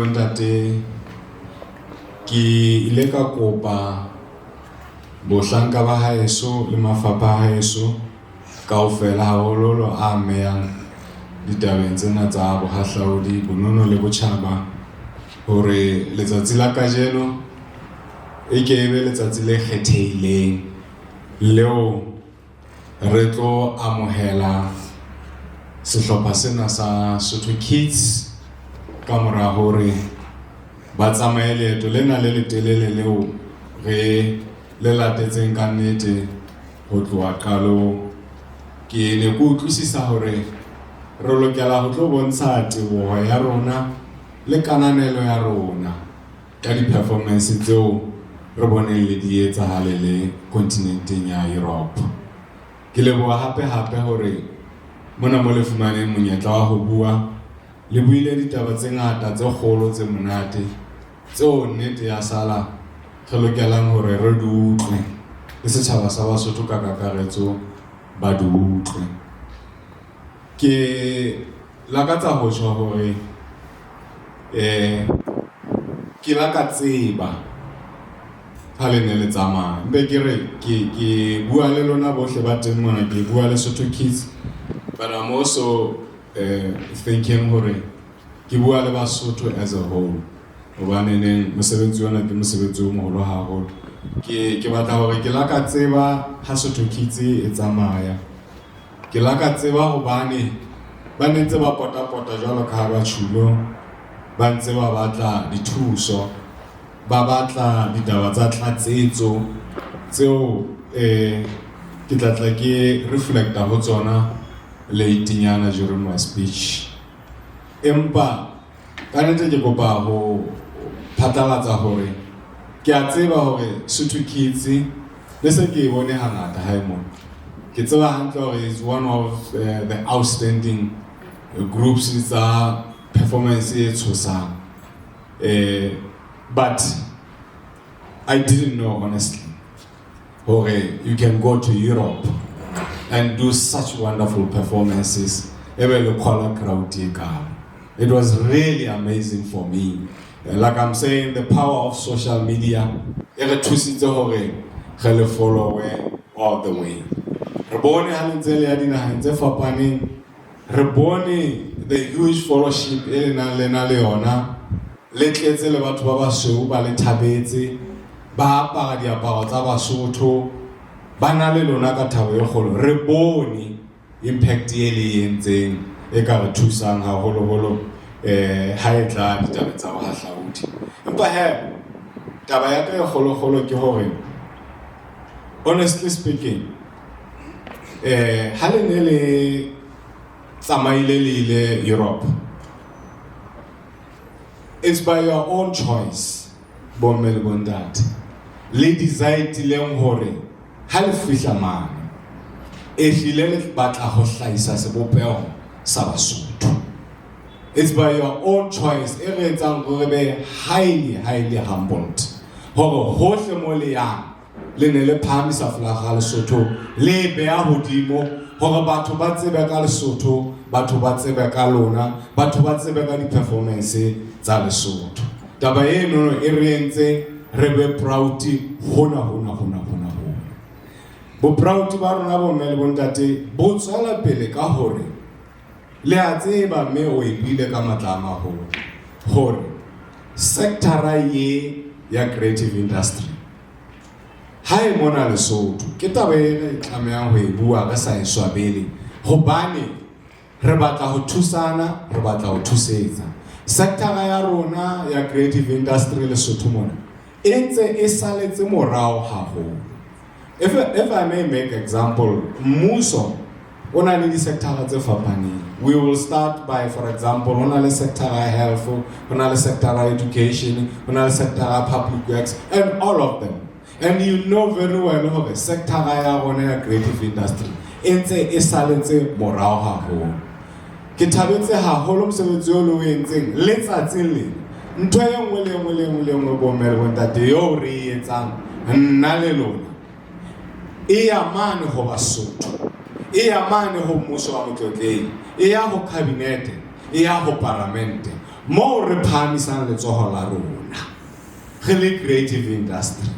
Bontate, ke ile ka kopa bohlanka ba haeso le mafapha a haeso kaofela, haholoholo a amehang ditabeng tsena tsa bohahlaudi, bonono le botjhaba, hore letsatsi la kajeno e ke ebe letsatsi le kgethehileng leo re tlo amohela sehlopha sena sa Sotho Kids ka mora hore ba tsamaye leeto lena le letelele leo re le latetseng ka nnete ho tloha qalong. Ke ne ke utlwisisa hore re lokela ho tlo bontsha teboho ya rona le kananelo ya rona ka di-performance tseo re boneng le di etsahale le kontinenteng ya Europe. Ke leboha hape hape hore mona mo le fumaneng monyetla wa ho bua, le buile ditaba tse ngata tse kgolo tse monate tseo nnete ya sala re lokelang hore re di utlwe le setjhaba sa Basotho ka kakaretso ba di utlwe. Ke lakatsa ho tjho hore ke la ka tseba ha le ne le tsamaya, mpe ke re ke bua le lona bohle ba teng mona, ke bua le Sotho Kids, but I'm also thinking hore ke bua le Basotho as a whole, hobane neng mosebetsi ona ke mosebetsi o moholo haholo. Ke batla hore ke la ka tseba ha Sotho Kids e tsamaya, ke la ka tseba hobane ba ne ntse ba pota-pota jwalo ka ha ba tjhulo, ba ntse ba batla dithuso, ba batla ditaba tsa tlatsetso tseo ke tla tla ke reflecta ho tsona latenyana during my speech. Empa ka nnete ke kopa ho phatlalatsa hore ke a tseba hore Sotho Kids le se ke e bone hangata hae mona. Ke tseba hantle hore is one of the outstanding groups tsa performance e tshosang, but I didn't know honestly hore you can go to Europe and do such wonderful performances ebe le kgola crowd e kalo. It was really amazing for me. Like I'm saying, the power of social media e re thusitse hore re le followe all the way. Re bone ha le ntse le ya dinaheng tse fapaneng, re bone the huge followership e le nang le na le yona, le tletse le batho ba basweu, ba le thabetse, ba apara diaparo tsa Basotho, ba na le lona ka thabo e kgolo. Re bone impact e le entseng e ka re thusang haholoholo ha e tla ditabeng tsa bohahlaudi. Empa he, taba ya ka e kgolokgolo ke hore, honestly speaking, ha le ne le tsamaile le ile Europe, it's by your own choice, bomme le bontate, le decide-ileng hore ha le fihla mane e hlile le batla ho hlahisa sebopeho sa Basotho. It's by your own choice e re etsang hore be highly, highly humbled hore hohle mo le yang le ne le phahamisa folaga ya Lesotho, le e beha hodimo hore batho ba tsebe ka Lesotho, batho ba tsebe ka lona, batho ba tsebe ka di-performance tsa Lesotho. Taba eno e re entse re be proud hona hona hona hona hona. Bo-proud ba rona, bomme le bontate, bo tswela pele ka hore le a tseba, mme o e buile ka matla a maholo, hore sectora ye ya creative industry ha e mona Lesotho ke taba e re tlamehang ho e bua re sa e swabele, hobane re batla ho thusana, re batla ho thusetsa sectora ya rona ya creative industry Lesotho mona. E ntse e saletse morao haholo. If I may make example, mmuso o na le di-sectora tse fapaneng. We will start by, for example, ho na le sector ya health, ho na le sector ya education, ho na le sector ya public works and all of them. And you know very well hore sector ya rona ya creative industry e ntse e saletse morao haholo. Ke thabetse haholo mosebetsi o le o entseng letsatsing lena. Ntho e nngwe le nngwe le nngwe le nngwe, bomme le bontate, eo re e etsang nna le lona, e ya mane ho Basotho, e ya mane ho mmuso wa Motlotlehi, e ya ho cabinet, e ya ho paramente. Moo re phahamisang letsoho la rona re le creative industry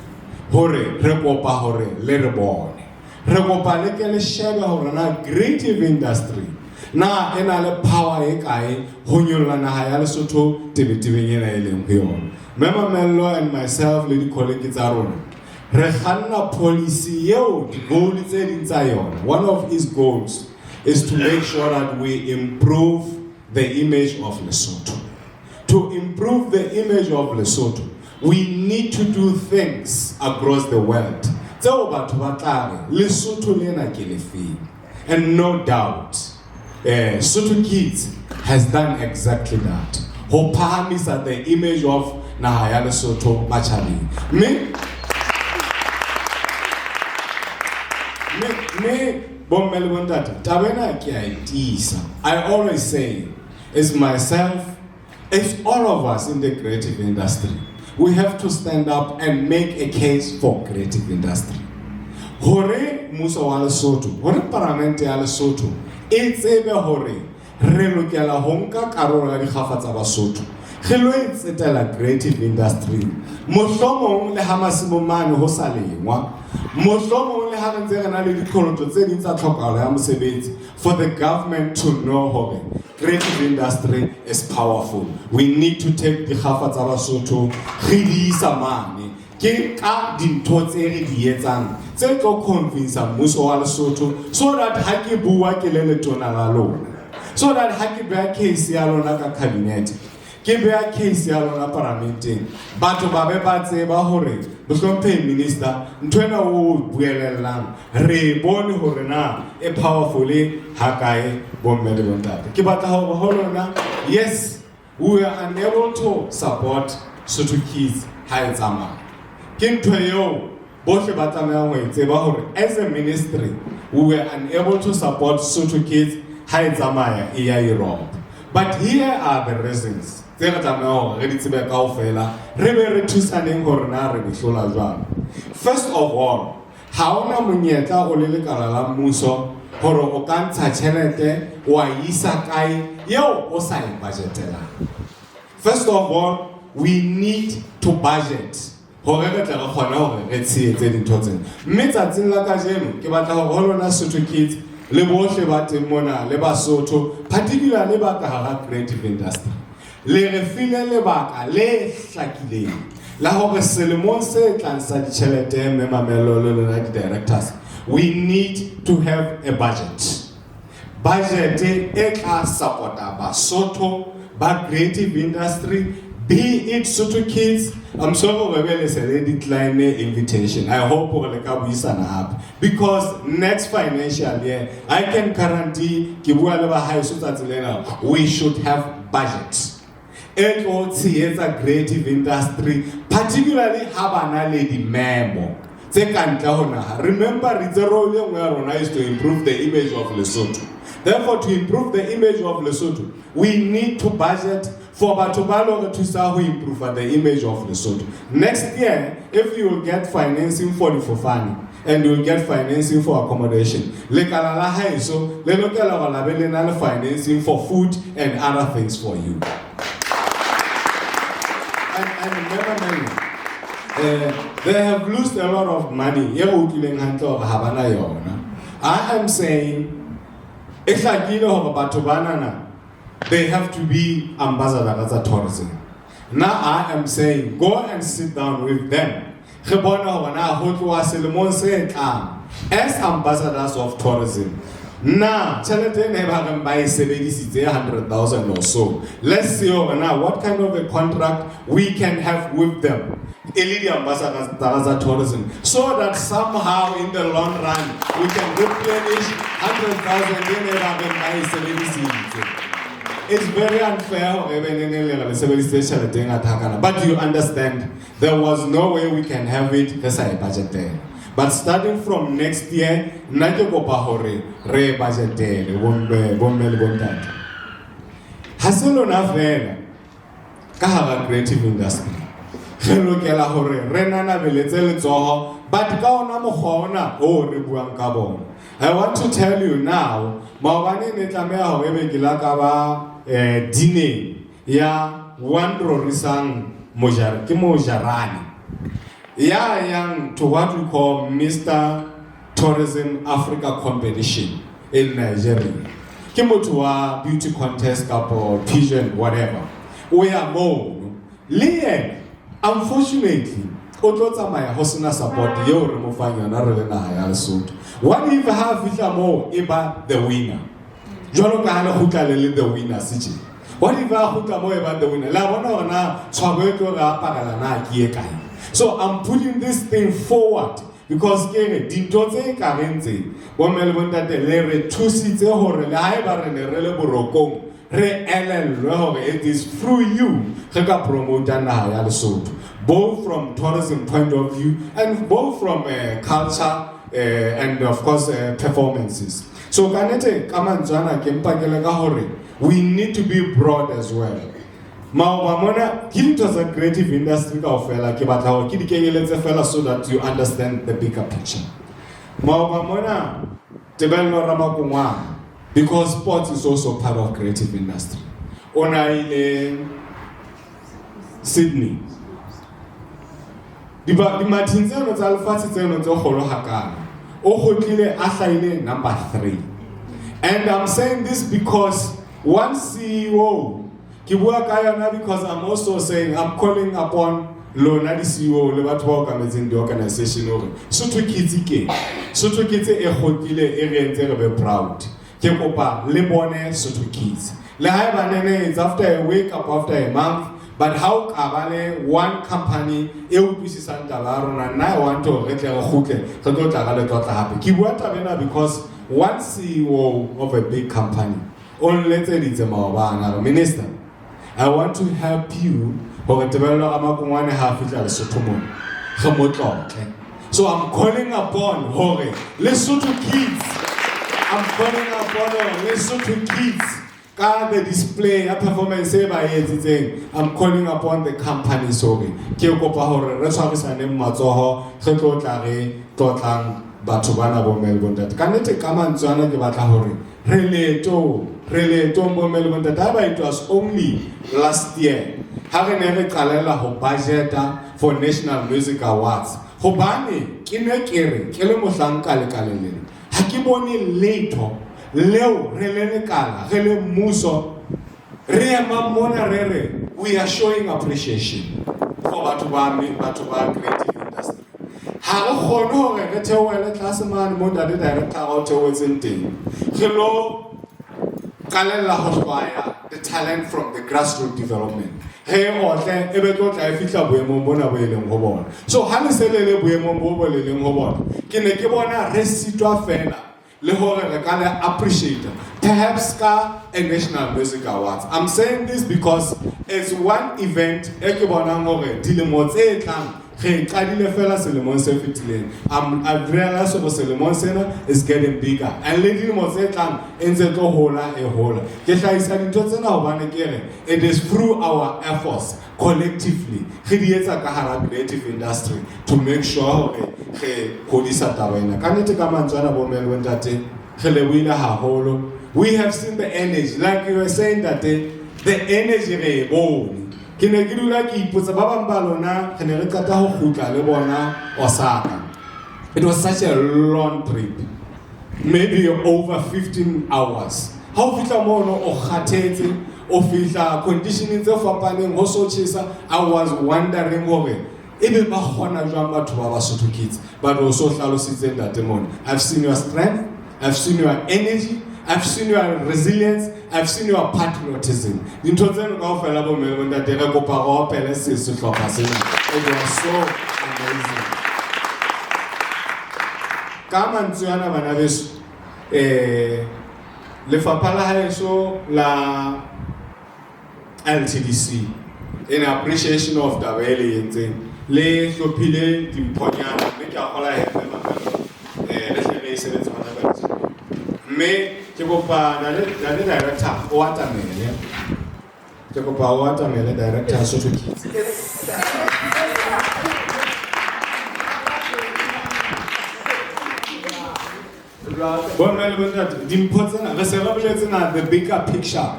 hore re kopa hore le re bone. Re kopa le ke le shebe hore na creative industry na e na le power e kae ho nyolla naha ya Lesotho tebetebeng ena e leng ho yona. Mme Mamello and myself le di-colleague tsa rona re kganna policy eo di-goal tse ding tsa yona. One of its goals is to make sure that we improve the image of Lesotho. To improve the image of Lesotho, we need to do things across the world tseo batho ba tla re Lesotho lena ke lefeng. And no doubt, Sotho Kids has done exactly that, ho phahamisa the image of naha ya Lesotho matjhabeng. Mme bomme le bontate, taba ena ke a e tiisa. I always say, it's myself, it's all of us in the creative industry. We have to stand up and make a case for creative industry. Hore mmuso wa Lesotho, hore paramente ya Lesotho e tsebe hore re lokela ho nka karolo ya dikgafa tsa Basotho. Re lo e tsetela creative industry. Mohlomong le ha masimong mane ho sa lengwa, mohlomong le ha re ntse re na le diqholotso tse ding tsa tlhokahalo ya mosebetsi, for the government to know hore creative industry is powerful. We need to take dikgafa tsa Basotho re di isa mane. Ke ka dintho tse re di etsang tse tlo convince mmuso wa Lesotho, so that ha ke bua ke le letona la lona, so that ha ke beha case ya lona ka cabinet, ke beha case ya lona paramenteng, batho ba be ba tseba hore mohlomphehi minister, ntho ena o buelellang re bone hore na e powerful ha kae. Bomme le bontate, ke batla hore ho lona, yes, we were unable to support Sotho Kids ha e tsamaya. Ke ntho eo bohle ba tlamehang ho e tseba hore as a ministry we were unable to support Sotho Kids ha e tsamaya e ya Europe. But here are the reasons tse re tlamehang hore re di tsebe kaofela, re be re thusaneng hore na re di hlola jwang. First of all, ha hona monyetla o le lekala la mmuso hore o ka ntsha tjhelete wa isa kae eo o sa e budgetelang. First of all, we need to budget hore re tle re kgone hore re tshehetse dintho tsena. Mme tsatsing la kajeno ke batla hore ho lona Sotho Kids le bohle ba teng mona le Basotho, particularly ba ka hara creative industry, le re file lebaka le hlakileng la hore selemong se tlang sa ditjhelete, mme Mamello le lona di-directors, we need to have a budget. Budget e tla support-a Basotho ba creative industry, be it Sotho Kids. I'm sorry hore be le se le decline invitation. I hope hore le ka buisana hape, because next financial year, I can guarantee, ke bua le ba haeso tsatsi lena, we should have budget e tlo tshehetsa creative industry, particularly ha ba na le dimemo tse ka ntle ho naha. Remember, re itse role e nngwe ya rona is to improve the image of Lesotho. Therefore, to improve the image of Lesotho, we need to budget for batho ba lo re thusa ho improve the image of Lesotho. Next year, if you will get financing for difofane and you will get financing for accommodation, lekala la haeso le lokela hore la be le na le financing for food and other things for you. And remember, they have lost a lot of money e re utlwileng hantle hore ha bana yona. I am saying e hlakile hore batho banana, they have to be ambassador tsa tourism. Now I am saying go and sit down with them, re bone hore na ho tloha selemong se tlang, as ambassadors of tourism, na tjhelete ena e ba reng ba e sebedisitse, 100,000 or so, let's see hore na what kind of a contract we can have with them e le di-ambassadors tsa tourism, so that somehow in the long run we can replenish 100,000 ena e ba reng ba e sebedisitse. It's very unfair hore ebe ne ne le re le sebedisitse tjhelete e ngata hakana, but you understand there was no way we can have it re sa e budgetela. But starting from next year, nna ke kopa hore re e budgetele. Bomme le bontate, ha se lona fela ka hara creative industry re lokela hore re nanabeletse letsoho, but ka ona mokgwa ona o re buang ka bona. I want to tell you now, maobane ne tlameha hore ebe ke la ka ba dineng ya One Rorisang Mojar, ke Mojarane ya yang to what we call Mr Tourism Africa competition in Nigeria. Ke motho wa beauty contest kapo pigeon, whatever. O ya mono le yena, unfortunately o tlo tsamaya ho sena support eo re mo fang yona re le naha ya Lesotho. What if ha fihla moo e ba the winner, jwalo ka ha le kgutla le le the winner se tje? What if ha kgutla moo e ba the winner? Le a bona hore na tshwabo e tlo re aparela na ke e kae? So I'm putting this thing forward because ke re dintho tse ka reng tse, bomme le bontate, le re thusitse hore le haeba re ne re le borokong, re elellwe hore it is through you re ka promota naha ya Lesotho, both from tourism point of view and both from culture and of course performances. So ka nnete, ka mantswe ana, ke mpa ke le ka hore we need to be broad as well. Maoba mona ke dintho tsa creative industry kaofela, ke batla hore ke di kenyeletse fela so that you understand the bigger picture. Maoba mona Tebello Ramakongwana, because sports is also part of creative industry, o na ile Sydney dimathing tseno tsa lefatshe tseno tse kgolo hakana, o kgutlile a hlahile number 3. And I'm saying this because one CEO ke bua ka yona, because I'm also saying I'm calling upon lona di-CEO le batho ba okametseng di-organization hore Sotho Kids ke Sotho Kids e kgotlile, e re entse re be proud. Ke kopa le bone Sotho Kids le haeba nene it's after a week kapa after a month, but ha o ka ba le one company e utlwisisang taba ya rona, nna I want hore re tle re kgutle re tlo tla ka letlotla hape. Ke bua taba ena because one CEO of a big company o nletseditse maobane a re, "Minister, I want to help you hore Tebello Ramakongwane ha a fihla Lesotho mona re mo tlotle." So I'm calling upon hore Lesotho Kids, I'm calling upon hore Lesotho Kids ka the display ya performance e ba e etsitseng, I'm calling upon the companies hore ke kopa hore re tshwarisaneng matsoho, re tlo tla re tlotlang batho bana, bomme le bontate. Ka nnete, ka mantswe ana, ke batla hore re leetong, re leetong, bomme le bontate. Haeba it was only last year ha re ne re qalella ho budgeta for National Music Awards, hobane ke ne ke re ke le mohlanka lekaleng lena, ha ke bone letho leo re le lekala, re le mmuso, re emang mona re re we are showing appreciation for batho ba creative industry. Ha re kgone hore re theohele tlase mane mo ntate director a o theohetseng teng, re lo qalella ho hlwaya the talent from the grassroots development, re otle e be tlo tla e fihla boemong bona bo e leng ho bona. So ha le se le le boemong bo bo le leng ho bona, ke ne ke bona re sitwa fela le hore re ka le appreciate perhaps ka a National Music Awards. I'm saying this because it's one event e ke bonang hore dilemo tse tlang, re qadile fela selemong se fetileng. I've realized hore selemong sena is getting bigger and le dilemo tse tlang e ntse tlo hola, e hola. Ke hlahisa dintho tsena hobane ke re it is through our efforts collectively re di etsa ka hara creative industry to make sure hore re hodisa taba ena. Ka nnete, ka mantswe ana, bomme le bontate, re lebohile haholo. We have seen the energy, like you were saying, that the energy re e bone. Ke ne ke dula ke ipotsa, ba bang ba lona re ne re qeta ho kgutla le bona Osaka. It was such a long trip, maybe over 15 hours. Ha o fihla mono o kgathetse, o fihla conditioning tse fapaneng, ho so tjhesa. I was wondering hore ebe ba kgona jwang batho ba Basotho Kids, but o so hlalositse, ntate mona. I've seen your strength, I've seen your energy, I've seen your resilience, I've seen your patriotism. Dintho tseno kaofela, bomme le bontate, re kopa re opele se sehlopha sena. It was so amazing. Ka mantswe ana, bana beso, lefapha la haeso la LTDC, in appreciation of taba e le entseng, le hlophile dimphonyana, mme ke a kgola hepe mapelo le hle re e sebetse hona jwale. Mme ke kopa ntate director o atamele, ke kopa o atamele, director Sotho Kids. Bomme le bontate, dimpho tsena re se re boletse na the bigger picture.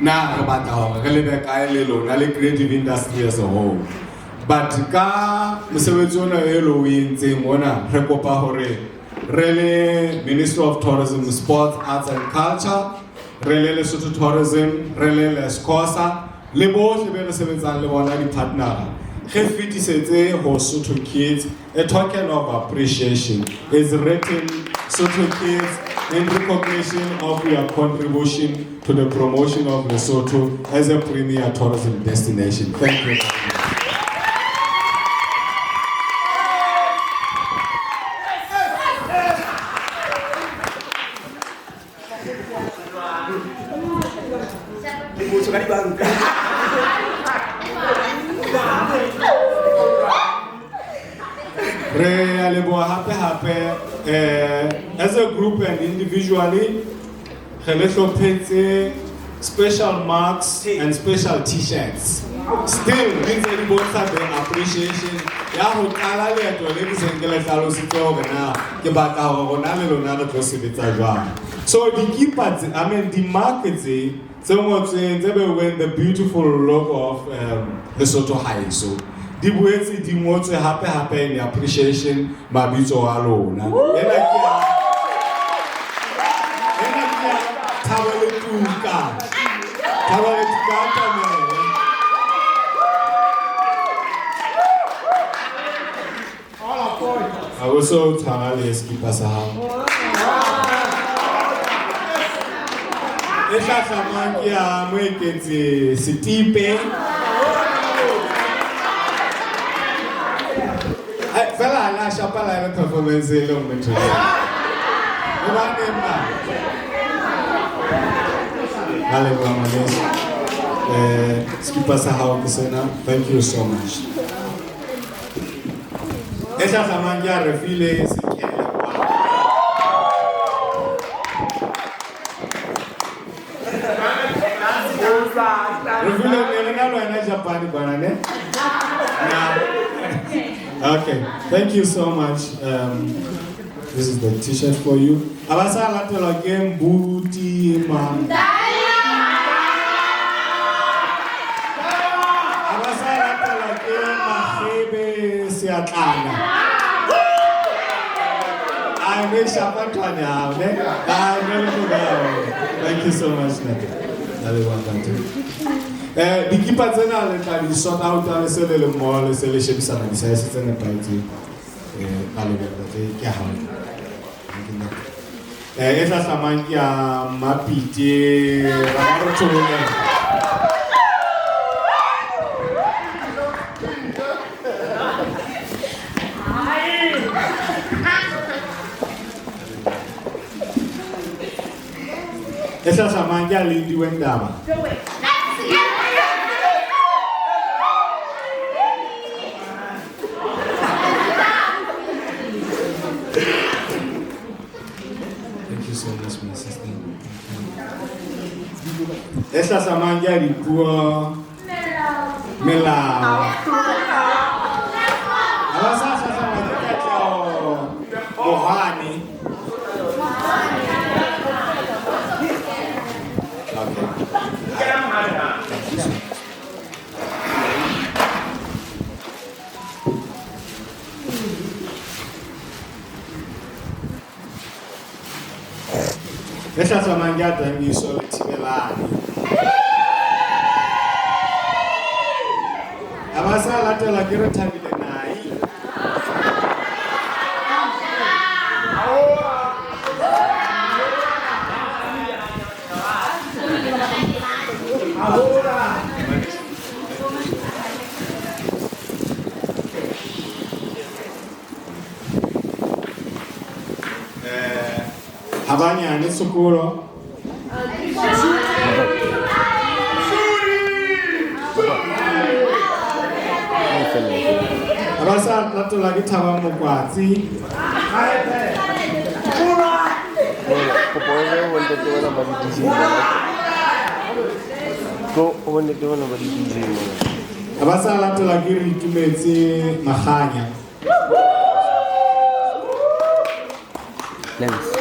na re batla hore re lebe kae le lona le creative industry as a whole. But ka mosebetsi ona e lo o entseng ona, re kopa hore re le Ministry of Tourism, Sports, Arts and Culture, re le Lesotho Tourism, re le LESCOSA le bohle be re sebetsang le bona di-partnera, re fetisetse ho Sotho Kids a token of appreciation. Is written Sotho Kids in recognition of your contribution to the promotion of Lesotho as a premier tourism destination. Thank you. Motho ka dibanka. Re a leboha hape hape as a group and individually re le hlophetse special marks and special t-shirts. Still di ntse di bontsha the appreciation ya ho qala leeto le ke seng ke le hlalositse hore na ke batla hore rona le lona re tlo sebetsa jwang. So dikipa tse, I mean di-mark tse tse ngotsweng tse beuweng the beautiful logo of Lesotho Haeso di boetse di ngotswe hape hape in appreciation mabitso a lona. Ena ke ya Thabo Letuka. Thabo Letuka atamele. Ha o so tshwara le sekipa sa hao. E hlahlamang ke ya Moeketsi Setipe. Ai, fela la shapa la le performance e le nngwe ntho eo. Hobaneng ma? Ka leboha ngwaneso. Sekipa sa hao ke sena. Thank you so much. E hlahlamang ke ya Refile Sekele. Refile ne re na le wena Japan kwana ne? Na. Okay, thank you so much. This is the t-shirt for you. Abasa latelwa ke Mbuti ma. Abasa latelwa ke Magebe Seatlana. Ai ne shapa ntwane hao ne. Ai ne le go. Thank you so much ntate. La leboha ntate. Dikipa tsena le tla di sort out le se le le mmoho le se le shebisana di-size tse nepahetseng. Ka leboha ntate ke hao. E hlahlamang ke ya Mapite Ramarotholeng. E hlahlamang ke ya Lindiwe Ndaba. Thank you so much, my sister. E hlahlamang ke ya Dipuo Melao. Ha ba sa hlahlama ke Katleho Mohane. Okay. Thank you so much. E hlahlamang ke ya Tangiso le Thibelane. Ha ba sa latela ke re Thabile Nai. Ha ba nyane sekolo. Ha ba sa latelwa ke Thaba Mokwatsi. Kopo e ho ntate bana ba di-DJ mona. Ko ho ntate bana ba di-DJ mona. Ha ba sa latelwa ke re Itumetse Maganya. Lens.